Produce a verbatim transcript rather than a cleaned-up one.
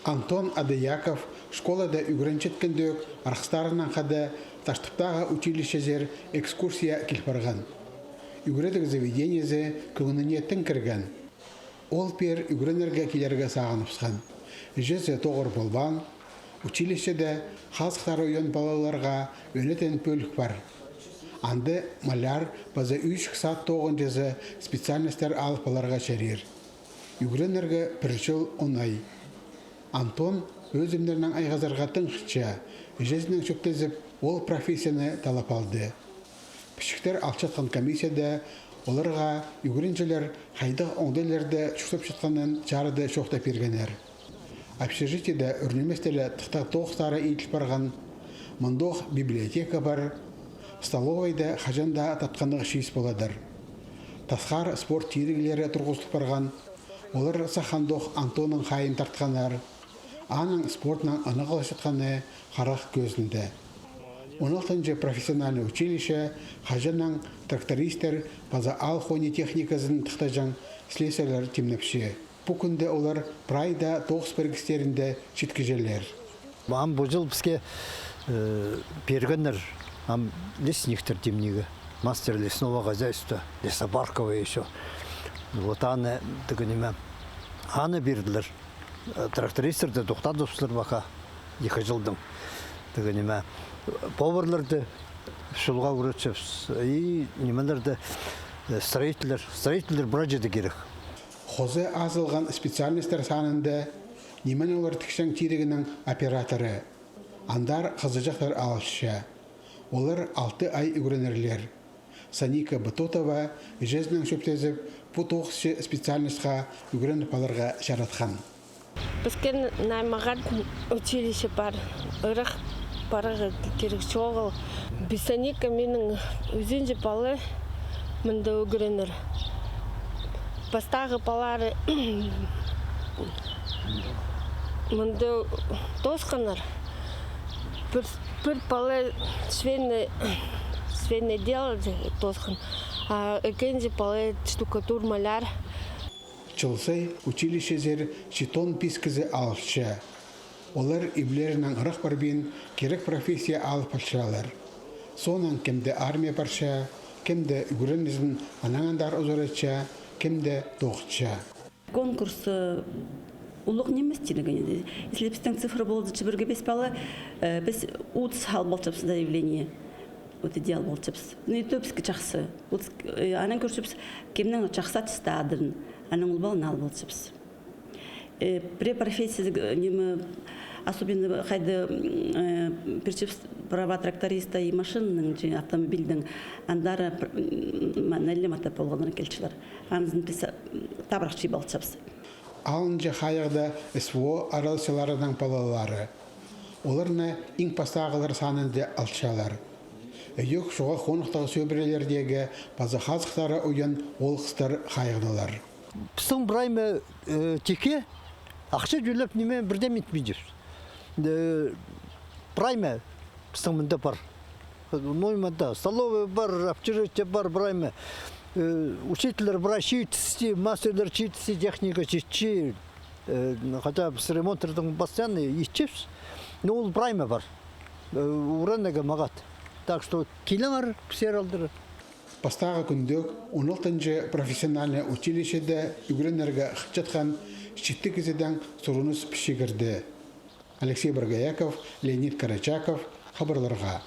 Антон Адыяков школада ӱгренчеткенде ӧк арғыстарынаң хада Таштыптағы училищезер экскурсия кил парған. Ӱгредіг заведениезі кӧңніне тың кірген. Ол пеер ӱгренерге килерге сағыныбысхан. Іҷезі тоғыр полбаан. Училищеде хазыхтары уйан палаларға ӧнетін пӧлік пар. Анда маляр паза ӱӱчік сад тоғынҷызы специальностьтар алып аларға чарир. Ӱгренерге пір чыл он ай. Антон ӧзімнернең айғазарға тың хынча, іҷезінең чӧптезіп, ол профессияны таллап алды. Пічіктер алчатхан комиссияда оларға ӱгренҷілер хайдағ оңдайларда чуртапчатханын чарыда чоохтап пиргеннер. Общежитиеде ӱр нимес тілі тыхтағ тоғыстары иділ парған, мындох библиотека пар, столовайда хаҷан даа татханнығ чиис поладыр. Тасхар спорт тиріглері турғызыл парған, олар сах андох Антонның хайиин тартханнар. Аның спортнаң ынағласчатханы харах кӧзінде. Он алтынҷы профессиональный училище хаҷаннаң трактористтер паза аал хонии техниказын тыхтаҷаң слесарьлар тимнепче. Пу кӱнде олар прай даа тоғыс пірігістерінде читкіҷелер. Ам пу чыл піске, э, пиргеннер, ам лесниктер тимнирге, мастер лесного хозяйства, лесопарковый ещё. Вот аны, тігі ниме, аны пирділер. Э, трактористтерді тохтадыбыстыр пока ікі чылдаң. Тігі ниме, поварларды чулға ӱгретчебіс. И нимелерді, э, строительлер, строительлер прай читі кирек. Хоза азылған специальностьтар санында нименең олар тікчең тирігінің операторы. Андар хызыҷахтар алысча. Олар алты ай ӱгренерлер. Саника Бытотова іҷезінең чӧптезіп, пу тоғысчы специальностьха ӱгреніп аларға чаратхан. Піске наймағат училище пар, ырах парарға кирек чоғыл. Бисаника минің ӱзінҷі пала мында ӱгренер. Пастағы палалары мында тоосханнар. Пір, пір пала швейный, швейный дело тоосхан, а ікінҷі пала штукатур, маляр. Чыл сай училищезер читон пис кізі алысча. Олар иблерінең ырах парбин кирек профессия алып алчалар. Соонаң кем-де армия парча, кем-де ӱгренізін анаң андар узаратча, кем-де тоғынча. Конкурс, э, улуғ нимес тирге. Если пістің цифра полза чибіргі пис пала, э, піс утыс алып алчабыс заявление. Утыс идеал полчабыс. Ну, и то піске чахсы. Утыс, э, анаң кӧрчебіс, кемнің чахсы аттестадын, анаң ол паланы алып алчабыс. Э, пірее профессия, э, ниме, особенно хайда, м, э, пирчебіс права тракториста и машинаның, че автомобильдің, андар, м, ма-, нәлем аттап полғаннар килчелер. Анзын піс, м, табырах чыып алчабыс. Алынҷа хайығда СВО араласчыларының палалары. Оларны иң пастағылар санында алчалар. Ӧк чоға хонуқтағы сӧбірелердегі паза хазыхтары уйан оол-хыстар хайығдалар. Пістің прайма, э, тикке ахча тӧлеп ниме пірдеме итпинчебіс. Э, прайма пістің мында пар. Ноймада столовая пар, общежитие пар, прайма. Э, учительлер прай читісче, мастерлер читісче, техника читче. Э, хотя піс ремонттерді постоянно итчебіс. Но ол прайма пар. Э, ӱгренерге мағат. Так что киліңер, пісер алдыра. Пастағы кӱнде ӧк он алтынҷы профессиональный училищеде ӱгренерге хынчатхан читі кізідең сурыныс пічігірді. Алексей Боргояков, Леонид Карачаков, хабарларға.